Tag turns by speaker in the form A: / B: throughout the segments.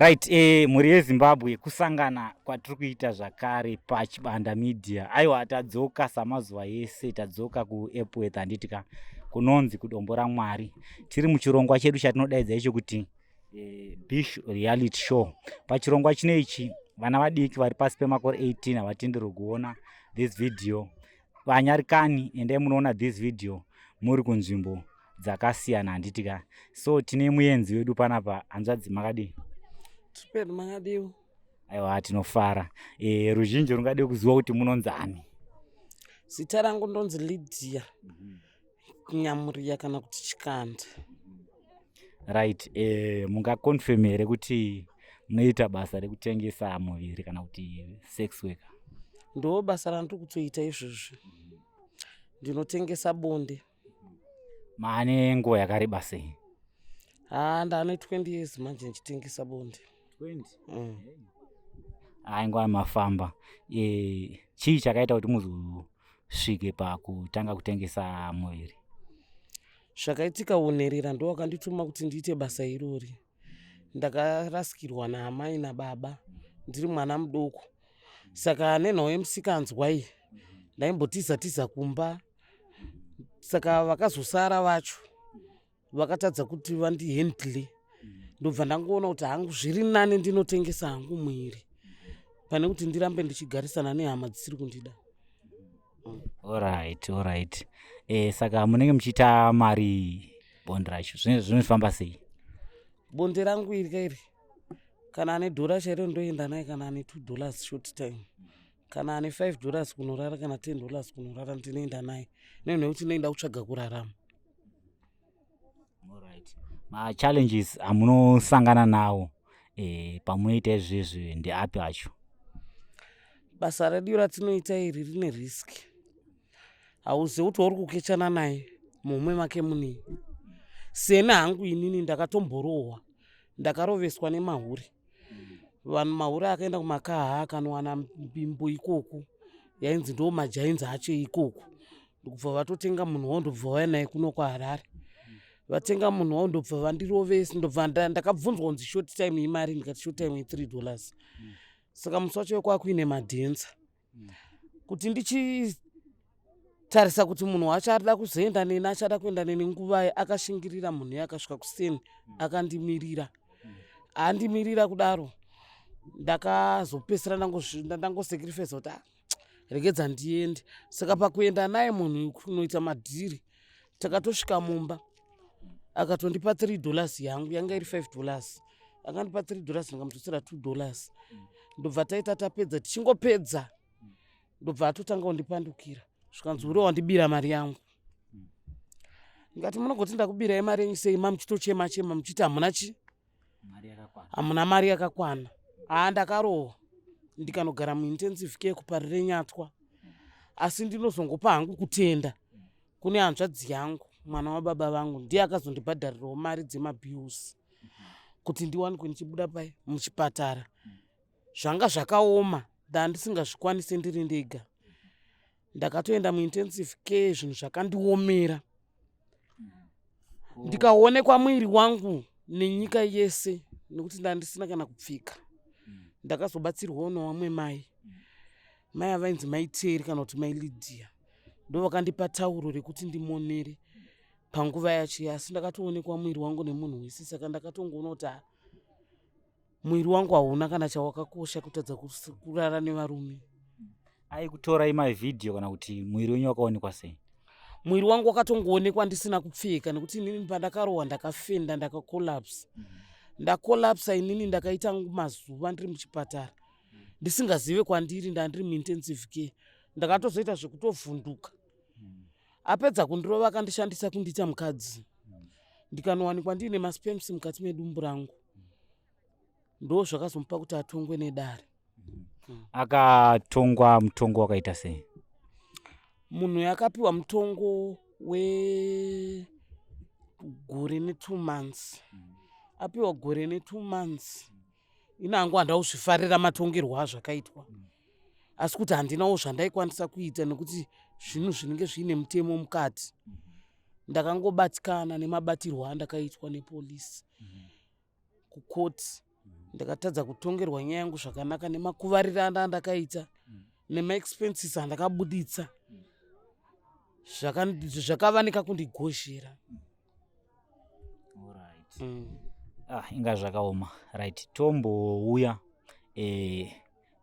A: Right, mhuri yeZimbabwe, kusangana kwatiri kuita zvakare paChibanda Media. Aiwa, tadzoka samazuva ese, tadzoka kuEpworth, handiti ka, kunonzi kuDombo raMwari. Tiri muchirongwa chedu chatinodaidza icho kuti Bish Reality Show. Pachirongwa chino ichi, vana vadiki vari pasi pemakore 18 havatenderwi kuona this video. Vanyarikani, endai munoona this video muri kunzvimbo dzakasiyana, handiti ka? So tine muenzi wedu panapa. Hanzvadzi, makadii?
B: Tiperi, makadiwo?
A: Aiwa, tinofara. Ruzhinji rungade kuziva kuti munonzani?
B: Zita rangu ndonzi Lydia Nyamuriya kana kuti Chikanda.
A: Right, mungaconfirm here kuti munoita basa rekutengesa muviri kana kuti sex worker?
B: Ndo basa randiri kutoita izvozvi, ndinotengesa bonde.
A: Maane nguva yakareba sei?
B: Haa, ndane 20 years manje ndichitengesa bonde.
A: 20? Ai, nguva mafamba. Chii chakaita kuti muzosvike pakutanga kutengesa muviri?
B: Zvakaitika, unherera ndo wakandituma kuti ndiite basa irori. Ndakarasikirwa naamai nababa ndiri mwana mudoko, saka nenhau yemusikanzwa iyi ndaimbotiza tiza kumba. Saka vakazosara vacho vakatadza kuti vandihandle, ndobva ndangoona kuti hangu zviri nani ndinotengesa hangu mwiri pane kuti ndirambe ndichigarisana nehama dzisiri kundida.
A: Alright. Saka munenge muchiita mari bonde racho zvinofamba sei?
B: Bonde rangu iri kairi, kana ane dhora chairo ndoenda naye, kana ane $2 short time, kana ane $5 kunorara, kana $10 kunorara, ndinoenda naye nenhu yekuti ndinoenda kutsvaga kurarama.
A: Alright, machallenges amunosangana nawo pamunoita izvezvi ndeapi acho?
B: Basa redu ratinoita iri rine risk. Hauzivi kuti wauri kukechana naye mumwe make munei. Seni hangu inini ndakatomborohwa, ndakaroveswa nemahure. Vanhu mahure akaenda kumakaha, akanowana mbimbo ikoko yainzi ndo majainzi acho ikoko, ndokubva vatotenga munhu wao, ndobva vauya naye kuno kuHarare. Vatenga munhu wao, ndobva vandirovesa. Ndobva ndakabvunzwa kunzi short time imari, ndikati short time i$3. Saka musi wacho kwakuine madhenza kuti ndichitarisa kuti munhu wacho arida kuzoenda neni, achada kuenda neni nguvai. Akashingirira munhu iye, akasvika kuseni akandimirira. Andimirira kudaro, ndakazopedzisira ndangosacrifice kuti, "Ah, regedza ndiende." Saka pakuenda naye munhu kunoita madhiri, takatosvika mumba, akatondipa $3 yangu, yanga iri $5. Akandipa $3, ndikamudzosera $2. Ndobva taita tapedza. Tichingopedza, ndobva atotanga kundipandukira, zvikanzi, "Uri wandibira mari yangu." Ndikati, "Munogoti ndakubirai mari yenyu sei, mamuchitochema chema muchiti hamuna chi hamuna mari yakakwana?" Haa, ndakarohwa, ndikanogara muintensive care kuParirenyatwa. Asi ndinozongopa hangu kutenda kune hanzvadzi yangu, mwana wababa vangu, ndiye akazondibhadharirawo mari dzemabills kuti ndiwanikwe ndichibuda pai muchipatara. Zvanga zvakaoma, ndandisingazvikwanisi ndiri ndega. Ndakatoenda muintensive care, zvinhu zvakandiomera, ndikaonekwa mwiri wangu nenyika yese nekuti ndandisina kana kupfeka. Ndakazobatsirwawo nevamwe mai, mai avainzi Maiteri kana kuti Mai Lydia, ndo vakandipa tauro rekuti ndimonere panguva yacho. Asi ndakatoonekwa mwiri wangu nemunhu wese, saka ndakatongoona kuti ah, mwiri wangu hauna kana chawakakosha kutadza kurara nevarume.
A: Aikutorai mavhidhiyo kana kuti mwiri wenyu wakaonekwa sei?
B: Mwiri wangu wakatongoonekwa ndisina kupfeka, nekuti inini pandakarohwa ndakafenda, ndakacollapsa. Ndacollapsa inini, ndakaita mazuva ndiri muchipatara ndisingazive kwandiri, ndandiri muintensive care. Ndakatozoita zvekutovhunduka. Apedza kundirova, akandishandisa kundiita mukadzi, ndikanowanikwa ndiine masperms mukati medumbu rangu. Ndo zvakazomupa kuti atongwe nedare.
A: Akatongwa mutongo wakaita sei?
B: Munhu akapiwa mutongo wegore ne2 months. Apiwa gore ne2 months, ini hangu handauzvifarira matongerwo azvakaitwa, asi kuti handinawo zvandaikwanisa kuita nekuti zvinhu zvinenge zviine mutemo mukati. Ndakangobatikana nemabatirwo andakaitwa nepolisi kukoti. Ndakatadza kutongerwa nyaya yangu zvakanaka nemakuvariro anda andakaita nemaexpenses andakabuditsa. Zvakavanika kundigozhera.
A: Alright. Ah, inga zvakaoma. Right, tombouya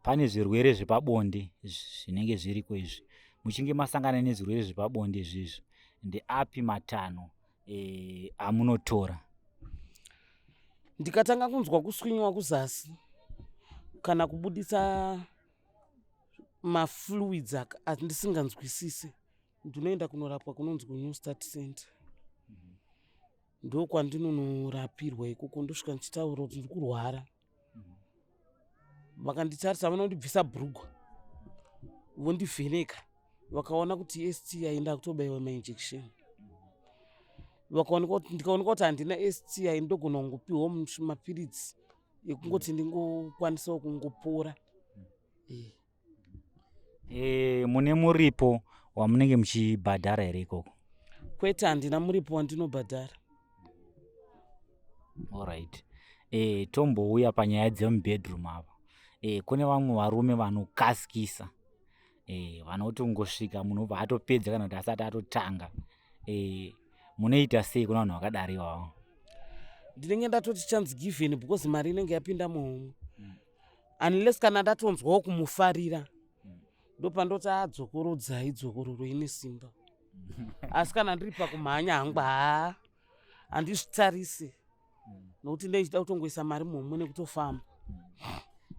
A: pane zvirwere zvepabonde zvinenge zviriko izvi. Muchinge masangana nezvirwere zvepabonde izvizvi, ndeapi matanho amunotora?
B: Ndikatanga kunzwa kuswinywa kuzasi kana kubuditsa mafluids andisinganzwisisi, ndinoenda kunorapwa kunonzi kuNew Start Center. Ndokwandinonorapirwa ikoko. Ndosvika ndichitaura kuti ndiri kurwara. Vakanditarisa, vanondibvisa bhurugwa, vondivheneka. Vakaona kuti STI, ndakutobayiwa mainjection. Vakaonekwa kuti, ndikaonekwa kuti handina STI, ndogona kungopiwa mapiritsi ekungoti ndingokwanisawo kungopora.
A: Mune muripo wamunenge muchibhadhara here ikoko?
B: Kwete, handina muripo wandinobhadhara.
A: Alright. Tombouya panyaya dzemubedroom apa. Kune vamwe varume vanokasikisa, vanotongosvika munhu obva atopedza kana kuti asati atotanga. Munoita sei kuna vanhu vakadaro ivavo?
B: Ndinenge ndatoti chance given, because mari inenge yapinda muhomwe, unless kana ndatonzwawo kumufarira, ndopandoti adzokorodzai dzokororo ine simba. Asi kana ndiri pakumhanya hangu, haa, handizvitarise, nokuti ndeichida kutongoisa mari muhomwe nekutofamba.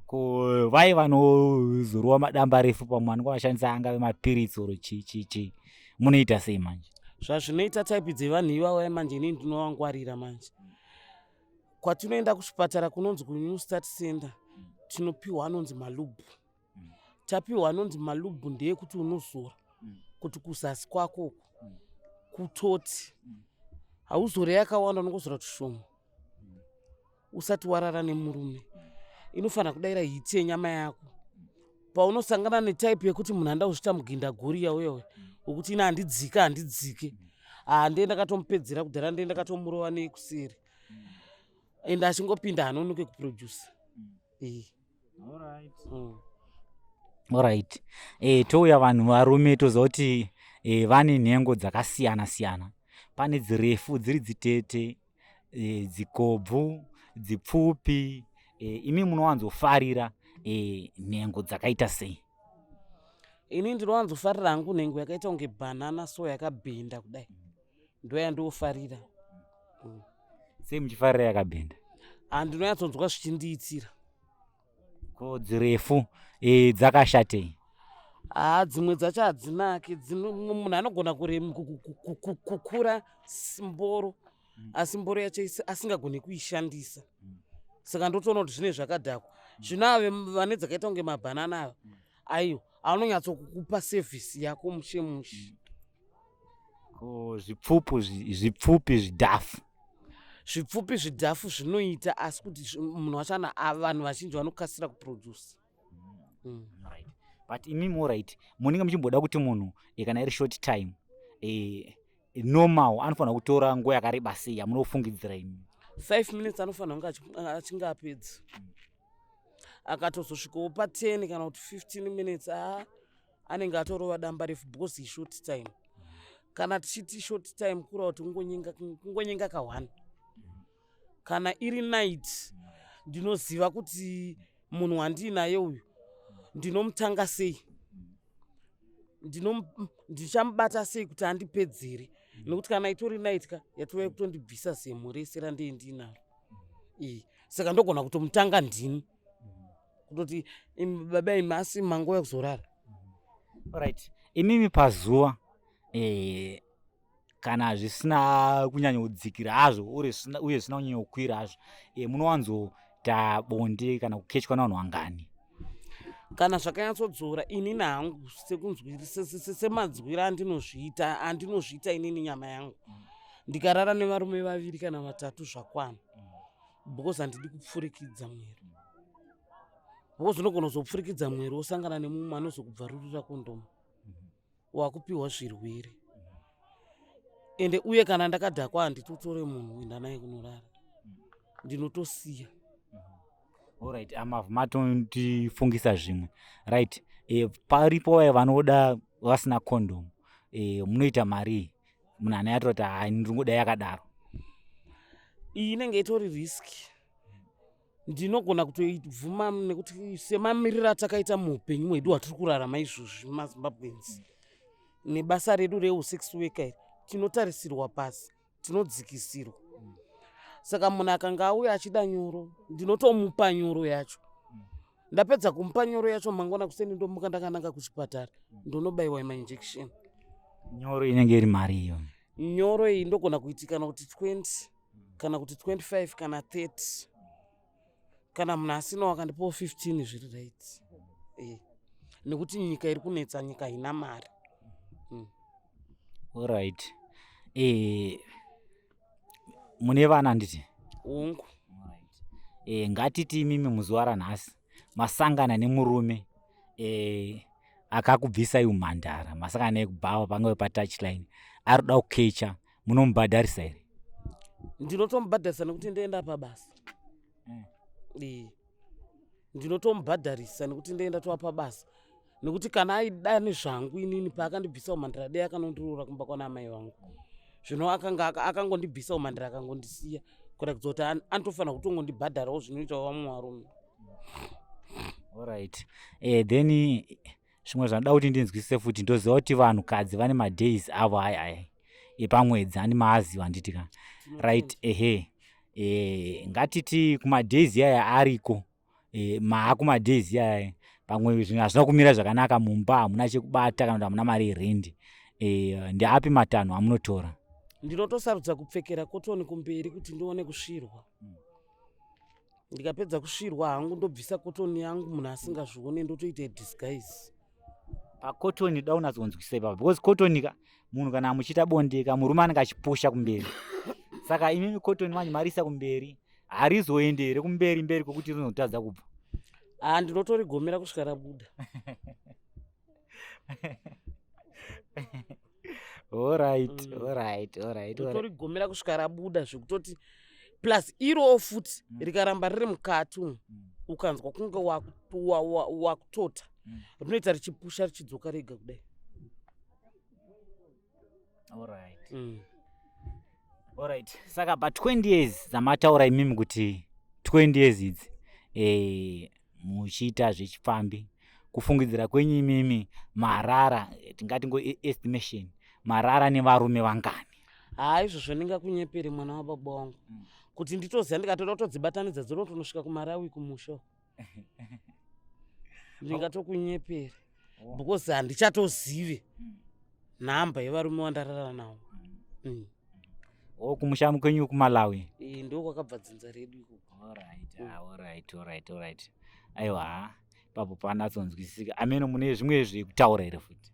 A: Ko vai vanozorova madamba refu, pamwe vanenge vashandisa angave mapiritsi oro chii chii chii, munoita sei manje?
B: Zvazvinoita, type dzevanhu ivavo manje, inini ndinovangwarira manje. Kwatinoenda kuchipatara kunonzi kuNew Start Center, tinopiwa anonzi malube. Tapiwa anonzi malube, ndeyekuti unozora kuti kuzasi kwako uku kutoti hauzore yakawanda, unongozora tushoma usati warara nemurume. Inofanira kudayira heat yenyama yako. Paunosangana netype yekuti munhu anoda kuzviita mugindagoriya uyewe, wekuti ine handidzike handidzike, handee ndakatomupedzera kudhara, ndee ndakatomurova nekuseri, ende achingopinda hanonoke kuproduce.
A: Alright. Touya vanhu varume, toziva kuti vane nhengo dzakasiyana siyana. Pane dzirefu dziri dzitete, dzikobvu, dzipfupi. Imi munowanzofarira nhengo dzakaita sei?
B: Ini ndinowanzofarira hangu nhengo yakaita kunge bhanana, so yakabhenda kudai, ndo yandofarira.
A: Sei muchifarira yakabhenda?
B: Handinonyatsonzwa zvichindiitira.
A: Ko dzirefu dzakashatei?
B: Haa, dzimwe dzacho hadzinaki. Munhu anogona kukura mboro, asi mboro yacho asingagoni kuishandisa. Saka ndotoona kuti zvine zvakadhakwa. Zvino ave vane dzakaita kunge mabhanana ava, aiwa, anonyatsokukupa service yako mushe mushe.
A: Ko zvipfupi, zvipfupi zvidhafu?
B: Zvipfupi zvidhafu zvinoita, asi kuti munhu wacho vanhu vazhinji vanokasira kuproduce.
A: Right. But imimi, alright, munenge muchimboda kuti munhu kana iri short time, normal anofanira kutora nguva yakareba sei yamunofungidzira imi?
B: 5 minutes anofanira kunge achinge apedza. Akatozosvikawo pa10 kana kuti 15 minutes, aa, anenge atorova damba refu, because ishort time. Kana tichiti short time, kureva kuti kungonyenga ka1. Kana iri night, ndinoziva kuti munhu wandiinaye uyu ndinomutanga sei, ndichamubata sei kuti andipedzere, nekuti kana itori night ka, yatova kutondibvisa zemo rese randee ndinaro iyi. Saka ndogona kutomutanga ndini kutoti, "Baba imi, asi manguva yekuzorara."
A: Alright, imimi pazuva, kana zvisina kunyanya kudzikira hazvo uye zvisina kunyanya kukwira hazvo, munowanzoita bonde kana kukechwa navanhu vangani?
B: Kana zvakanyatsodzora, inini hangu semanzwiro andinozviita inini nyama yangu, ndikarara nevarume vaviri kana vatatu zvakwana, because handidi kupfurikidza mwero, because unogona kuzopfurikidza mwero wosangana nemumwe anozokubvarurira kondomu, wakupiwa zvirwere. Ende uye kana ndakadhakwa, handitotore munhu kuenda naye kunorara, ndinotosiya.
A: Alright, amavhu matontifungisa zvimwe. Right, paripo vaya vanoda vasina condom, munoita marii? Munhu ane atoti hai, ndiri kuda yakadaro.
B: Iyi inenge itori risk. Ndinogona kutoibvuma nekuti semamiriro atakaita muupenyu hwedu hwatiri kurarama izvozvi maZimbabweans, nebasa redu reusex worker iri, tinotarisirwa pasi, tinodzikisirwa. Saka munhu akanga auya achida nyoro, ndinotomupa nyoro yacho. Ndapedza kumupa nyoro yacho, mangwana kuseni ndomuka ndakananga kuchipatara, ndonobayiwa mainjection.
A: Nyoro inenge iri mari iyo?
B: Nyoro iyi ndogona kuiti kana kuti 20, kana kuti 25, kana 30. Kana munhu asinawo akandipawo 15, zviri right, nekuti nyika iri kunetsa, nyika haina mari.
A: Alright, mune vana handiti?
B: Hongu.
A: Ngatiti imimi muzuva ranhasi masangana nemurume akakubvisai umhandara, masangana naye kubhawa, pangave patouchline, ari kuda kukecha, munomubhadharisa here?
B: Ndinotomubhadharisa nekuti ndoenda pabasa. Ndinotomubhadharisa nekuti ndoenda tova pabasa, nekuti kana aida nezvangu inini paakandibvisa umhandara, dei akanondiroora kumba kwana amai vangu. Zvino akanga akangondibvisa umhandara, akangondisiya, kuratidza kuti anotofanira kutongondibhadharawo zvinoitawo vamwe varume.
A: Alright, then zvimwe zvanoda kuti ndinzwisise futi, ndoziva kuti vanhukadzi vane madays avo aya aya epamwedzi, andi maaziva handiti ka? Right, ehe, ngatiti kumadays aya ariko, maakumadays aya, pamwe zvinhu hazvina kumira zvakanaka mumba, hamuna chekubata kana kuti hamuna mari yerendi, ndeapi matanho amunotora?
B: Ndinotosarudza kupfekera kotoni kumberi kuti ndione kusvirwa. Ndikapedza kusvirwa hangu, ndobvisa kotoni yangu munhu asingazvione, ndotoita disguise.
A: Pakotoni da unyatsonzwisisa ipapo, because kotoni ka, munhu kana muchiita bonde ka, murume anenge achipusha kumberi, saka imimi kotoni manje marisa kumberi, harizoendi here kumberi mberi kwekuti rinotadza kubva?
B: Ha, ndinotorigomera kusvika rabuda.
A: Alright. Alright.
B: Ndotorigomera kusvika rabuda, zvekutoti plus irowo futi rikaramba riri mukati umu, ukanzwa kunge wakutota, rinoita richipusha richidzoka rega kudai.
A: Alright. Alright, saka pa20 years dzamataura imimi kuti 20 years idzi muchiita zvechipfambi, kufungidzira kwenyu imimi marara, tingati ngo estimation, marara nevarume vangani?
B: Haa, izvozvo ndingakunyepere, mwana wababa wangu, kuti nditoziva, ndikatoda kutodzibatanidza dzinotonosvika kuMarawi kumusha uko. Ndingatokunyepere because handichatozive nhamba yevarume wandarara navo.
A: O, kumusha kwenyu kuMalawi?
B: Ndo kwakabva dzinza redu ikoko.
A: Alright, ah, alright, aiwa, ipapo panatsonzwisisika. Ameno mune zvimwe zvekutaura here futi?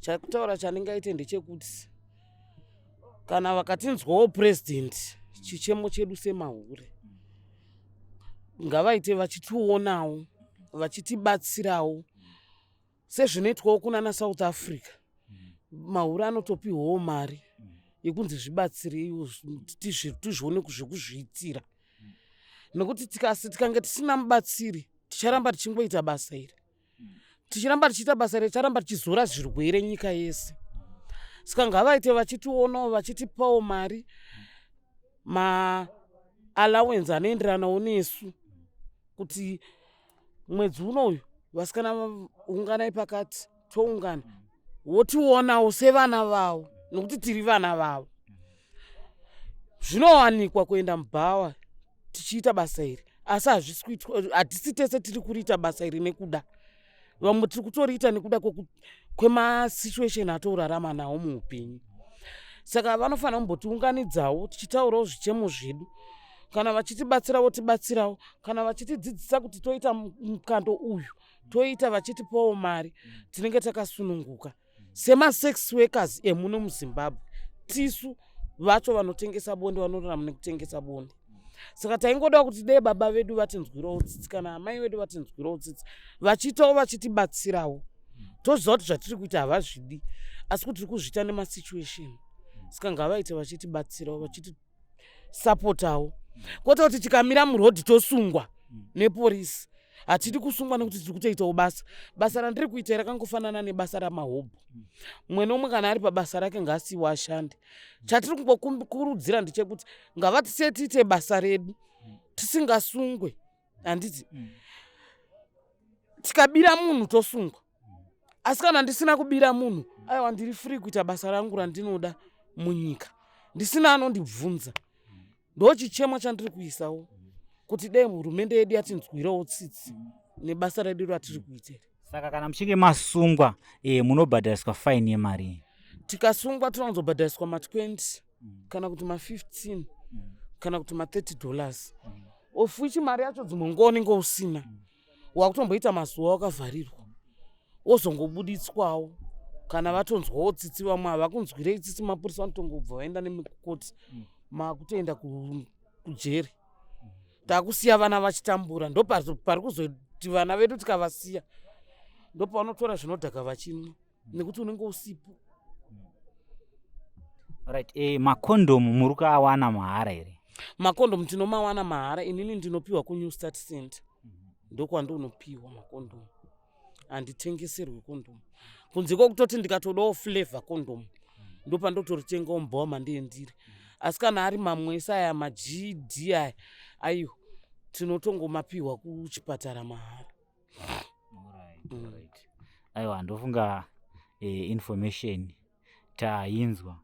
B: Chakutaura chandingaite ndechekuti kana vakatinzwawo president, chichemo chedu semahure, ngavaite vachitionawo, vachitibatsirawo sezvinoitwawo kunana South Africa. Mahure anotopiwawo mari yekunzi zvibatsireiwo, tizvione zvekuzviitira, nekuti tikange tisina mubatsiri, ticharamba tichingoita basa iri, tichiramba tichiita basa iri, ticharamba tichizora zvirwere nyika yese. Saka ngavaite vachitionawo, vachitipawo mari, maallowance anoenderanawo nesu, kuti mwedzi unoyu vasikana unganai pakati, toungana, wotionawo sevana vavo, nokuti tiri vana vavo. Zvinowanikwa kuenda mubhawa tichiita basa iri, asi hazvisi kuitwa. Hatisi tese tiri kuriita basa iri nekuda. Vamwe tiri kutoriita nekuda kwemasituation atorarama nawo muupenyu. Saka vanofanira kumbotiunganidzawo, tichitaurawo zvichemo zvedu. Kana vachitibatsira, votibatsirawo. Kana vachitidzidzisa kuti toita mukando uyu, toita, vachitipawo mari, tinenge takasununguka semasex workers emuno muZimbabwe. Tisu vacho vanotengesa bonde, vanorarama nekutengesa bonde. Saka taingoda kuti dei baba vedu vatinzwirawo tsitsi, kana amai vedu vatinzwirawo tsitsi, vachiitawo vachitibatsirawo. Toziva kuti zvatiri kuita havazvidi, asi kuti tiri kuzviita nemasituation. Saka ngavaite vachitibatsirawo, vachitisapotawo, kwete kuti tikamira murodhi tosungwa. Neporisi hatidi kusungwa nekuti tiri kutoitawo basa. Basa randiri kuita rakangofanana nebasa ramahobho. Mumwe nomwe kana ari pabasa rake ngaasiiwe ashande. Chatiri kungokurudzira ndechekuti ngavatisiye tiite basa redu tisingasungwe, handiti? Tikabira munhu tosungwa, asi kana ndisina kubira munhu, aiwa, ndiri free kuita basa rangu randinoda munyika ndisina anondibvunza. Ndo chichemo chandiri kuisawo, kuti dai hurumende yedu yatinzwirawo tsitsi nebasa redu ratiri kuitera.
A: Saka kana muchinge masungwa, munobhadhariswa faini yemari?
B: Tikasungwa tinowanzobhadhariswa ma20 kana kuti ma15 kana kuti ma$30, of which mari yacho dzimwe nguva unenge usina. Wakutomboita mazuva wakavharirwa, wozongobuditswawo kana vatonzwawo tsitsi. Vamwe havakunzwirei tsitsi, mapurisa vanotongobva vaenda nemikoti, makutoenda kujeri. Takusiya vana vachitambura. Ndo pari kuzoti vana vedu tikavasiya, ndopavanotora zvinodhaka vachinwa nekuti unenge usipo.
A: Right, makondomu muri kuawana mahara here?
B: Makondomu tinomawana mahara. Inini ndinopiwa kuNew Start Center, ndokwandinopiwa makondomu. Handitengeserwi kondomu kunze kwekutoti ndikatodawo flavor kondomu, ndopandotoritengawo mubhawa mandiendiri. Asi kana ari mamwe ese aya maGD aya, aiwa, tinotongomapiwa kuchipatara mahara.
A: Right. Aiwa, ndofunga information tainzwa.